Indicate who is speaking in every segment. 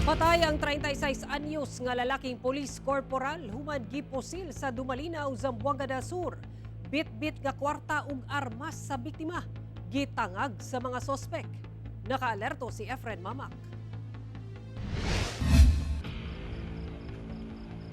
Speaker 1: Patay ang 36 anyos nga lalaking police corporal human gipusil sa Dumalinao, Zamboanga del Sur. Bit-bit nga kwarta ug armas sa biktima. Gitangag sa mga sospek. Nakaalerto si Efren Mamak.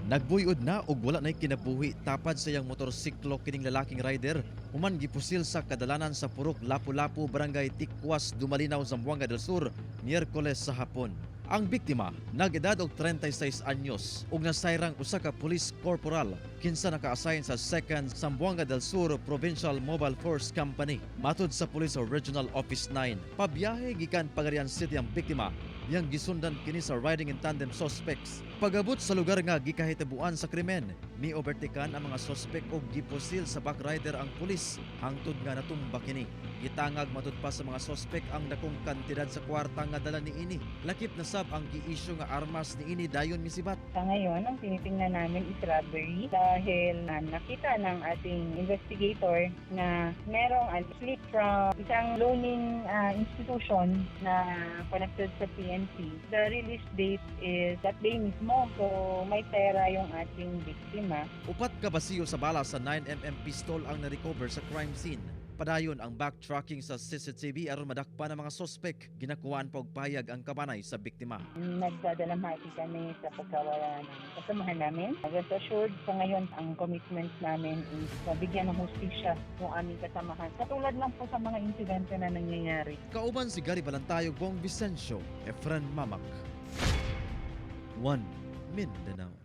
Speaker 2: Nagbuyod na og wala na'y kinabuhi tapad sa iyang motorsiklo kining lalaking rider human gipusil sa kadalanan sa Purok Lapu-Lapu, Barangay Tikwas, Dumalinao, Zamboanga del Sur, Miyerkules sa hapon. Ang biktima nag-edad og 36 anyos ug nasayrang usa ka police corporal kinsa naka-assign sa 2nd Zamboanga del Sur Provincial Mobile Force Company. Matud sa Police Regional Office 9, pabiyahe gikan Pagadian City ang biktima yang gisundan kini sa riding in tandem suspects. Pagabot sa lugar nga gikahitabuan sa krimen, ni-overtaken ang mga suspect og gipusil sa backrider ang pulis hangtod nga natumba kini. Gitangag matud pa sa mga suspect ang dakong kantidad sa kwarta nga dala niini. Lakip na sab ang gi-issue nga armas niini dayon misibat.
Speaker 3: Sa ngayon, ang tinitingnan namin is robbery dahil nakita ng ating investigator na merong slip from isang loaning institution na connected sa PNP. The release date is that day mismo. So, may pera yung ating biktima.
Speaker 2: 4 ka basiyo sa bala sa 9 mm pistol ang na-recover sa crime scene. Padayon ang backtracking sa CCTV aron madakpan ang mga suspect. Ginakuhaan pa og payag ang kabanay sa biktima.
Speaker 3: Nagdadalamhati kami sa pagkawala ng kasamahan namin. Rest assured, sa ngayon, ang commitment namin is mabigyan ng hustisya yung aming kasamahan. Katulad lang po sa mga insidente na nangyayari.
Speaker 2: Kauban si Gary Balantayog, Bong Vicencio, Efren Mamak. 1 Mindanao.